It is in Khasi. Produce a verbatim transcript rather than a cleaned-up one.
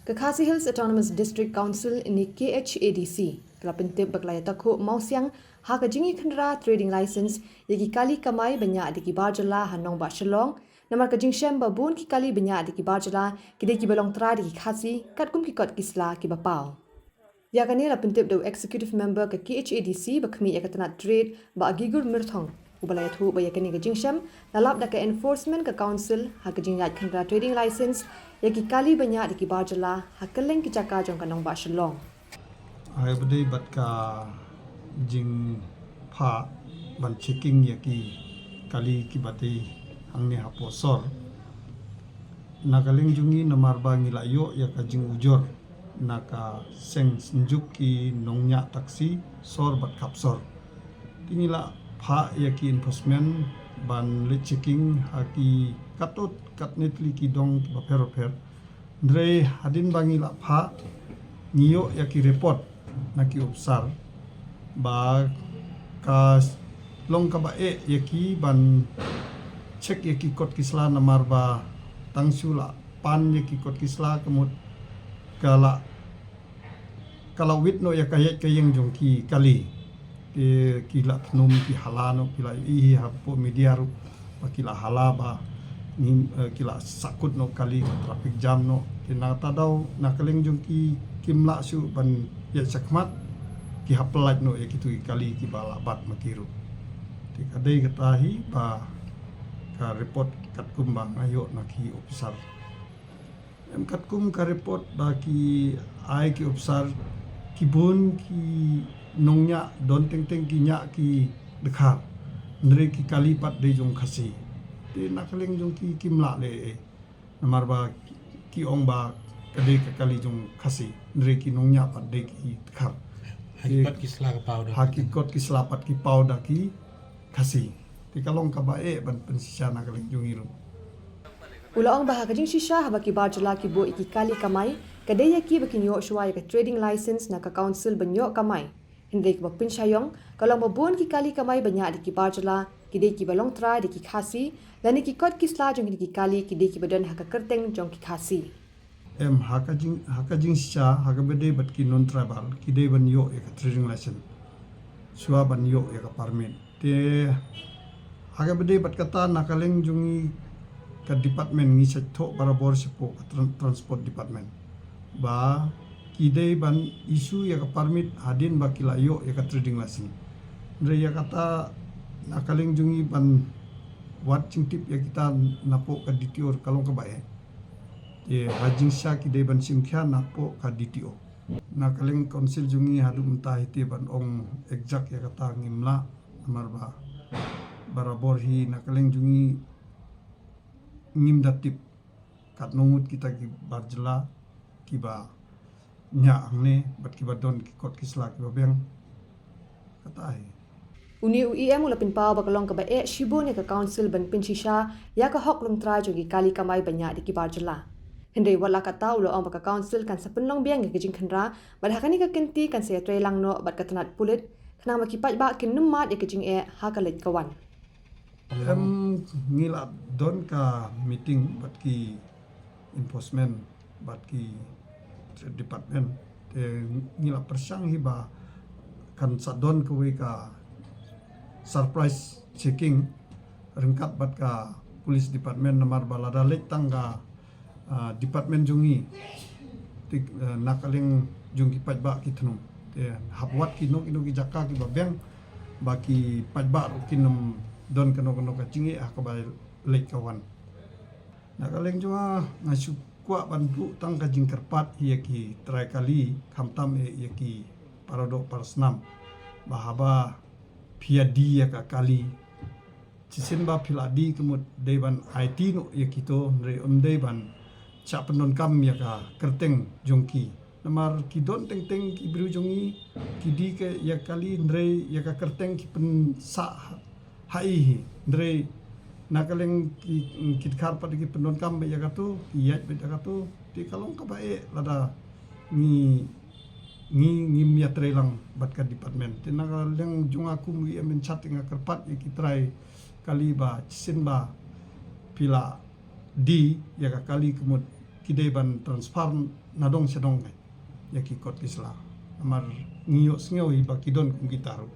Ka Khasi Hills Autonomous District Council ne K H A D C ka la pyntip ba ka la ïatakhuh mawsiang ha ka jingïakhynra trading license ïa ki kali kamai ba ñiah da ki bar jylla ha nongbah Shillong, namar ka jingshem ba bun ki kali ba ñiah da ki bar jylla ki dei kiba long trai da ki Khasi katkum ki kot ki sla kiba paw. Ïa kane la pyntip da u Executive Member ka K H A D C ba khmih ïa ka tnat trade, Bah Gigur Myrthong, uba la ïathuh ba ïa kane ka jingshem la lap da ka enforcement ka council ha ka jingïakhynra trading license ïa ki kali ba ñiah da ki bar jylla ha kylleng ki jaka jong ka nongbah Shillong. Ai ba dei bad ka jingphah ban checking ïa ki kali kiba dei hangne hapoh sor. Na ka liang jong ngi namar ba ngi la ïoh ïa ka jingujor na ka seng synjuk ki nongñiah taxi sor bad khap sor. Te ngi la phah ïa ki enforcement ban leit checking ha ki katto katne tylli ki dong kiba pher bapher. Hynrei hadien ba ngi la phah, ngi ïoh ïa ki report na ki ophisar ba ka long kaba eh ïa ki ban check ïa ki kot ki sla namar ba tang shu la pan ïa ki kot ki sla ka mut ka la ka la wit noh ïa ka ïaid ka ïeng jong ki kali. Te ki la thnum, ki hala noh, ki la ïohi hapoh media ruh ba ki la hala ba ngim, eh, ki la sahkut noh kali, ka traffic jam noh. Te na kata daw na ka liang jong ki kim lah shuh ban ïaid shakhmat, ki hap pyllait noh ïa kitu ki kali kiba la bat ma ki ruh. Te ka dei kata hi ba ka report katkum ba nga ïoh na ki ophisar. Em, katkum ka report ba ki ai ki ophisar, ki bun ki nongñiah don teng teng ki ñiah ki dkhar. Hynrei ki kali pat dei jong Khasi. Te na ka liang jong ki kim lah leh ei ei. Namar ba ki ong ba ka dei ka kali jong Khasi. Hynrei ki nongñiah pat dei ki dkhar. Ha ki kot ki sla ka paw da. Ha ki kot ki sla pat ki paw da ki Khasi. Te ka long kaba eh ban pynshisha na ka liang jong ngi ruh. U la ong ba ha ka jingshisha haba ki bar jylla ki buh ïa ki kali kamai, ka dei ïa ki ba kin ïoh shuwa ïa ka trading license na ka council ban ïoh kamai. Hynrei kaba pynshai ïong ka long ba bun ki kali kamai ba ñiah da ki bar jylla ki dei kiba long trai da ki Khasi, lane ki kot ki sla jong kine ki kali ki dei kiba don ha ka kyrteng jong ki Khasi. Em, ha ka jing, ha ka jingshisha, ha kaba dei bad ki non-tribal, ki dei ban ïoh ïa ka trading license shuwa ban ïoh ïa ka permit. Te ha kaba dei bad kata na ka liang jong ngi ka department ngi sa thoh barabor shapoh ka tran-, transport department ba ki dei ban issue ïa ka permit hadien ba ki la ïoh ïa ka trading license. Hynrei ïa kata na ka liang jong ngi ban wad jingtip ïa kita napoh ka D T O ka long kaba eh. Te ha jingshisha ki dei ban shim khia napoh ka D T O. Na ka liang council jong ngi haduh mynta hi te ban ong exact ïa kata ngim lah, namar ba barabor hi na ka liang jong ngi ngim da tip katno ngut kita ki bar jylla kiba ñiah hangne bad kiba don ki kot ki sla kiba biang. Kata hi. Une u E M u la pynpaw ba ka long kaba eh shibun ïa ka council ban pynshisha ïa ka hok long trai jong ki kali kamai ba ñiah da ki bar jylla. Hynrei wat la katta u la ong ba ka council kan sa pynlong biang ïa ka jingkhynra bad ha kane ka kynti kan sa ïatreilang noh bad ka tnat pulit khnang ba ki paidbah kin nym mad ïa ka jingeh ha ka leit ka wan. Em, ngi la don ka meeting bad ki enforcement bad ki trade department. Te ngi la pyrshang hi ba kan sa don kawei ka surprise checking ryngkat bad ka police department namar ba lada leit tang ka, ah, department jong ngi. Te, ah, na ka liang jong ki paidbah ki thnum. Te hap wad kino kino ki jaka kiba biang ba ki paidbah ruh kin nym don kano kano ka jingeh ha kaba leit ka wan. Na ka liang jong nga nga shu kwah ban buh tang ka jingkyrpad ïa ki trai kali khamtam eh ïa ki paradoh parasnam ba haba phi ïa die ïa ka kali, shisien ba phi la die ka mut dei ban aiti noh ïa kito, hynrei ym dei ban shah pyndonkam ïa ka kyrteng jong ki. Namar ki don teng teng ki briew jong ngi ki die ka ïa kali hynrei ïa ka kyrteng ki pynsah ha i hi. Hynrei na ka liang ki, ki dkhar pat ki pyndonkam beit ïa kato, ki ïaid beit ïa kato. Te ka long kaba eh lada ngi, ngi ngim ïatreilang bad ka department. Te na ka liang jong nga kum u E M in chat nga kyrpad ïa ki trai kali ba shisien ba phi la die ïa ka kali ka mut ki dei ban transfer na dong sha dong ïa ki kot ki sla. Namar ngi ïohsngew hi ba ki don kum kita ruh.